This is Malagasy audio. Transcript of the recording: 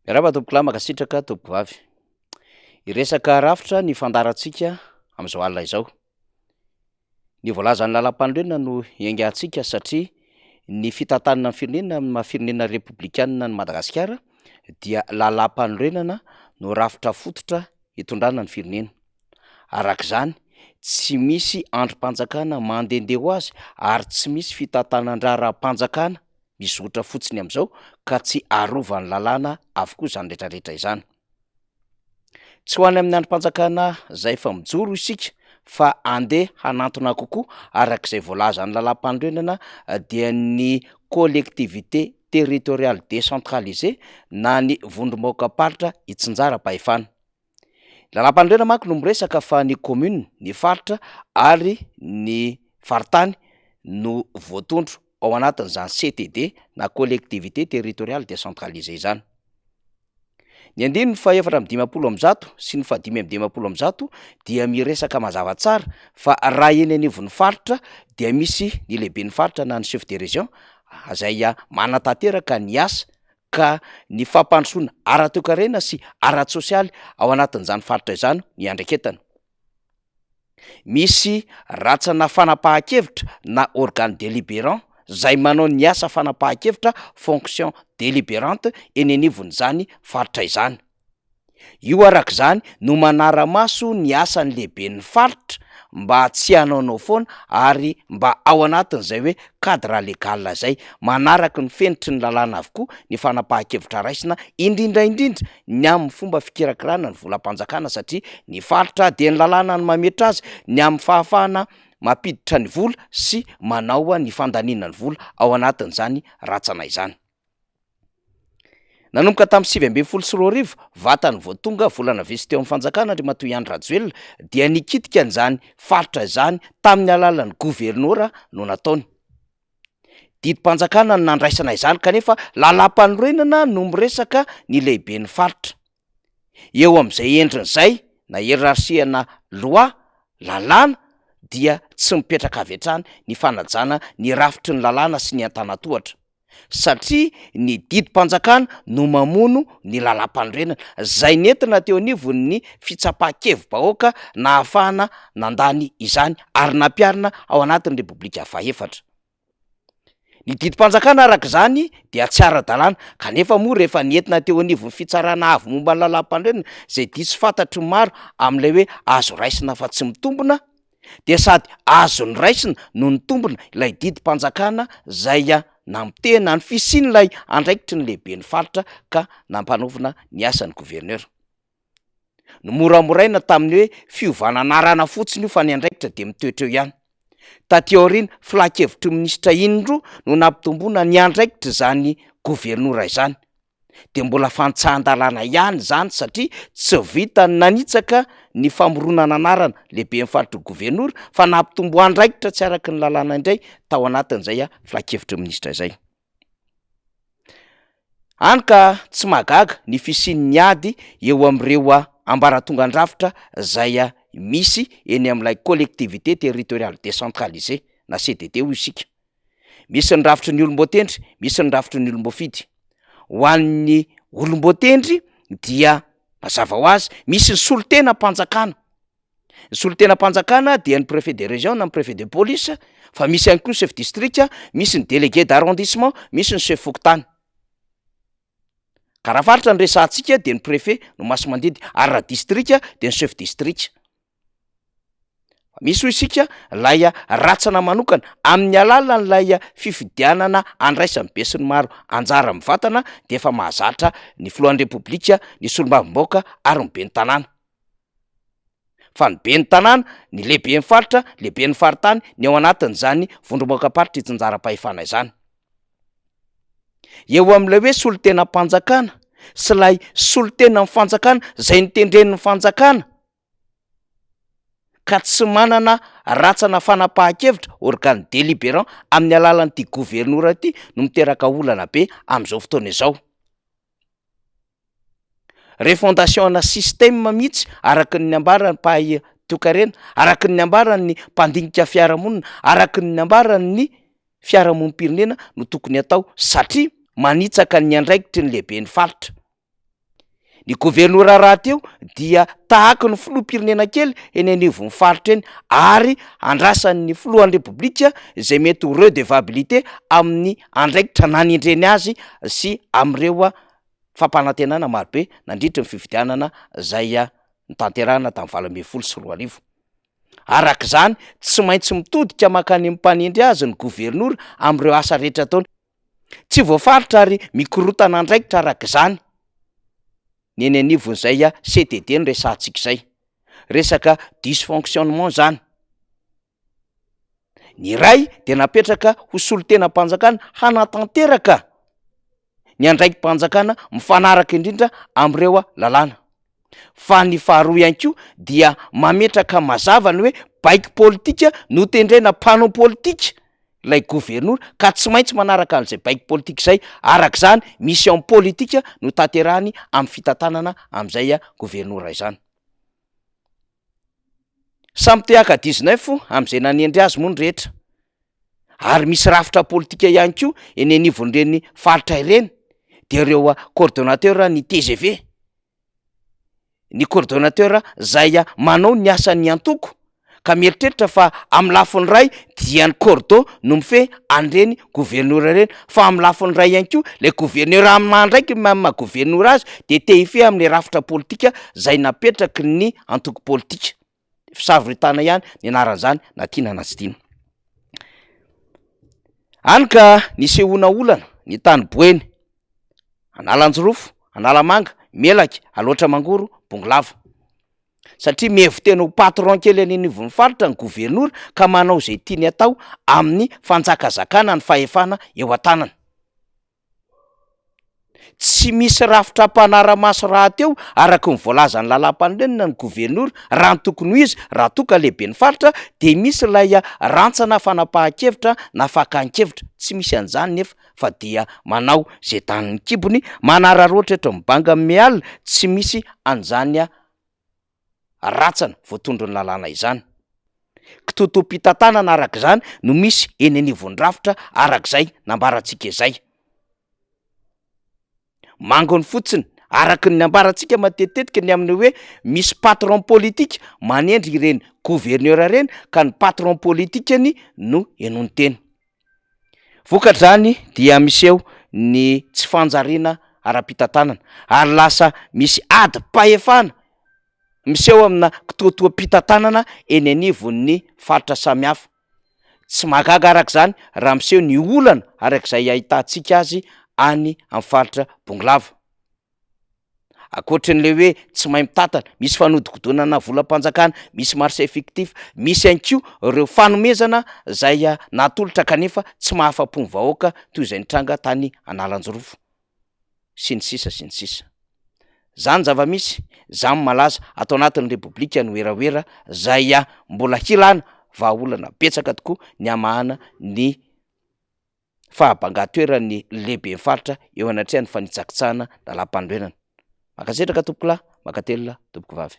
Miarahaba tompokolahy, mankasitraka tompokovavy. Hiresaka rafitra ny fandaharantsika amin'izao alina izao. Ny voalazan'ny lalàmpanorenana no hiaingantsika satria ny fitantanana ny firenena amin'ny maha firenena repoblikanina an'i Madagasikara dia lalàmpanorenana no rafitra fototra hitondrana ny firenena. Araka izany, tsy misy andrim-panjakana mandehandeha ho azy ary tsy misy fitantanan-draharaham-panjakana mizotra fotsiny amin'izao ka tsy arovan'ny lalàna avokoa izany rehetrarehetra izany. Tsy ho any amin'ny andrim-panjakana izay efa mijoro isika fa andeha hanantona kokoa araka izay voalazan'ny lalàmpanorenana dia ny collectivité territoriale décentralisée na ny vondrom-bahoakam-paritra itsinjaram-pahefana. Ny lalàmpanorenana manko no miresaka fa ny commune, ny faritra ary ny faritany no voatondro ao anatin'izany CTD na collectivité territoriale décentralisée izany. Ny andininy faha-154 sy ny faha-155 dia miresaka mazava tsara fa raha eny anivon'ny faritra dia misy ny lehiben'ny faritra na ny chef de région izay manatanteraka ny asa ka ny fampandrosoana ara-toekarena sy ara-tsosialy ao anatin'izany faritra izany no iandraiketana. Misy rantsana fanapahan-kevitra na organe délibérant zay manao ny asa fanapahan-kevitra fonction délibérante eny anivon'izany faritra izany. Io araka izany no manara-maso ny asan'ny lehiben'ny faritra mba tsy hanaonao foana ary mba ao anatin'izay hoe cadre légal izay manaraka ny fenitry ny lalàna avokoa ny fanapahan-kevitra raisina indrindra indrindra ny amin'ny fomba fikirakirana ny volam-panjakana satria ny faritra dia ny lalàna no mametra azy ny amin'ny fahafahana mampiditra ny vola sy manao ny fandaniana ny vola ao anatin'izany ratsana izany. Nanomboka tamin'ny 2019, vatany vao tonga volana vitsy teo amin'ny fanjakana Andriamatoa Andry Rajoelina dia nikitika an'izany faritra izany tamin'ny alalan'ny governora no nataony. Didim-panjakana no nandraisana izany kanefa lalàmpanorenana no miresaka ny lehiben'ny faritra. Eo amin'izay endriny izay na hiérarchie na loi, lalàna, dia tsy mipetraka avy hatrany ny fanajana ny rafitry ny lalàna sy ny antanantohatra. Satria ny didim-panjakana no mamono ny lalàmpanorenana izay nentina teo anivon'ny fitsapan-kevi-bahoaka nahafahana nandany izany ary nampiharina ao anatin'ny Repoblika fahefatra. Ny didim-panjakana araka izany dia tsy ara-dalàna kanefa moa rehefa nentina teo anivon'ny fitsarana avo momba ny lalàmpanorenana izay diso fantatry ny maro amin'ilay hoe azo raisina fa tsy mitombina dia sady azo noraisina no nitombina ilay didim-panjakana izay namotehana ny fisian'ilay andraikitry ny lehiben'ny faritra ka nampanaovina ny asan'ny gouverneur. Nomoramoraina tamin'ny hoe fiovana anarana fotsiny io fa ny andraikitra dia mitoetra eo ihany. Taty aoriana, filan-kevitry ny minisitra indroa no nampitomboana ny andraikitr'izany governora izany. Dia mbola fantsahan-dalàna ihany izany satria tsy vitan'ny nanitsaka ny famoronana anarana lehiben'ny faritry ny governora fa nampitombo andraikitra tsy araka ny lalàna indray tao anatin'izay filan-kevitry ny minisitra izay. Hany ka tsy mahagaga ny fisian'ny ady eo amin'ireo ambaratongan-drafitra izay misy eny amin'ilay collectivité territoriale décentralisée na CDD hoy isika. Misy ny rafitry ny olom-boatendry, misy ny rafitry ny olom-boafidy. Ho an'ny olom-boatendry dia mazava ho azy misy ny solontenam-panjakana. Ny solontenam-panjakana dia ny préfet de région na ny préfet de police fa misy ihany koa ny chef district, misy ny délégué d'arrondissement, misy ny chef fokontany. Ka raha faritra no resahantsika dia ny préfet no masi-mandidy ary raha district dia ny chef district. Misy hoy isika ilay ratsana manokana amin'ny alalan'ilay fifidianana andraisan'ny besinimaro anjara mivantana dia efa mahazatra ny filohan'ny repoblika, ny solombavambahoaka ary ny ben'ny tanàna. Fa ny ben'ny tanàna, ny lehiben'ny faritra, lehiben'ny faritany ny ao anatin'izany vondrom-bahoakam-paritra itsinjaram-pahefana izany. Eo amin'ilay hoe solontenam-panjakana sy ilay solontenan'ny fanjakana izay notendren'ny fanjakana ka tsy manana ratsana fanapahan-kevitra, organe délibérant, amin'ny alalan'ity governora ity no miteraka olana be amin'izao fotoana izao. Refondation ana système mihitsy araka ny nambaran'ny mpahay toekarena, araka ny nambaran'ny mpandinika fiarahamonina, araka ny nambaran'ny fiarahamonim-pirenena no tokony atao satria manitsaka ny andraikitry ny lehiben'ny faritra. Ny governora rahateo dia tahaky ny filoham-pirenena kely eny anivon'ny faritra eny ary andrasan'ny filohan'ny Repoblika izay mety ho redevabilité amin'ny andraikitra nanendreny azy sy amin'ireo fampanantenana marobe nandritry ny fifidianana izay notanterahina tamin'ny 2018. Araka izany, tsy maintsy mitodika mankany amin'ny mpanendry azy ny governora amin'ireo asa rehetra ataony. Tsy voafaritra ary mikorontana andraikitra araka izany ny eny anivon'izay CTD noresahantsika izay. Resaka dysfonctionnement izany. Ny iray dia napetraka ho solontenam-panjakana hanatanteraka ny andraiki-panjakana mifanaraka indrindra amin'ireo lalàna. Fa ny faharoa ihany koa dia mametraka mazava ny hoe baiko politika notendrena mpanao politika ilay governora ka tsy maintsy manaraka an'izay baiko politika izay, araka izany mission politika no tanterahany amin'ny fitantanana amin'izay governora izany. Samy te haka dix-neuf amin'izay nanendry azy moa ny rehetra ary misy rafitra politika ihany koa eny anivon'ireny faritra ireny dia ireo coordonnateur ny tgv, ny coordonnateur zay manao ny asan'ny antoko ka mieritreritra fa amin'ny lafiny iray dia ny coordo no mifehy an'ireny governora ireny fa amin'ny lafiny iray ihany koa le gouverneur amin'ny maha ndraiky ny maha governora azy de te hifehy amin'le rafitra politika zay napetraky ny antoko politika, fisavoritana ihany ny anaran'izany na tiana na tsy tiana. Any ka nisehoana olana ny tany Boeny, Analanjirofo, Analamanga, Melaky, Alaotra Mangoro, Bongolava. Satria mihevi-tena ho patron kely any anivon'ny faritra ny governora ka manao izay tiany atao amin'ny fanjakazakana ny fahefana eo an-tanany. Tsy misy rafitra mpanara-maso rahateo araka ny voalazan'ny lalàmpanorenana ny governora raha ny tokony ho izy raha toa ka lehiben'ny faritra dia misy ilay rantsana fanapahan-kevitra na fakan-kevitra. Tsy misy an'izany nefa fa dia manao izay danin'ny kibony, manararaotra eto amin'ny banga mial, tsy misy an'izany ratsana voatondron'ny lalàna izany. Kitoatoam-pitantanana araka izany no misy eny anivon'ny rafitra arak'izay nambarantsika izay. Mangony fotsiny, araka ny nambarantsika matetitetika ny amin'ny hoe misy patron politique manendry ireny gouverneur ireny ka ny patron politikany no henoiny teny. Vokatr'izany dia miseho ny tsy fanjariana ara-pitantanana ary lasa misy adim-pahefana miseho amina kitoatoam-pitantanana eny anivon'ny faritra samihafa. Tsy mahagaga araka izany raha miseho ny olana araka izay ahitantsika azy any amin'ny faritra Bongolava. Ankoatran'ilay hoe tsy mahay mitantana, misy fanodikodinana volam-panjakana, misy marché fictif, misy ihany koa ireo fanomezana izay natolotra kanefa tsy mahafa-po ny vahoaka toy izay nitranga tany Analanjirofo sy ny sisa sy ny sisa. Zany zava-misy, zany malaza ato anatin'ny Repoblika ny werawera zay mbola hilana vahaolana betsaka tokoa ny hamahana ny fahabangan-toeran'ny lehiben'ny faritra eo anatrehan'ny fanitsakitsahana lalàmpanorenana. Mankasitraka tompokolahy, mankatelina tompokovavy.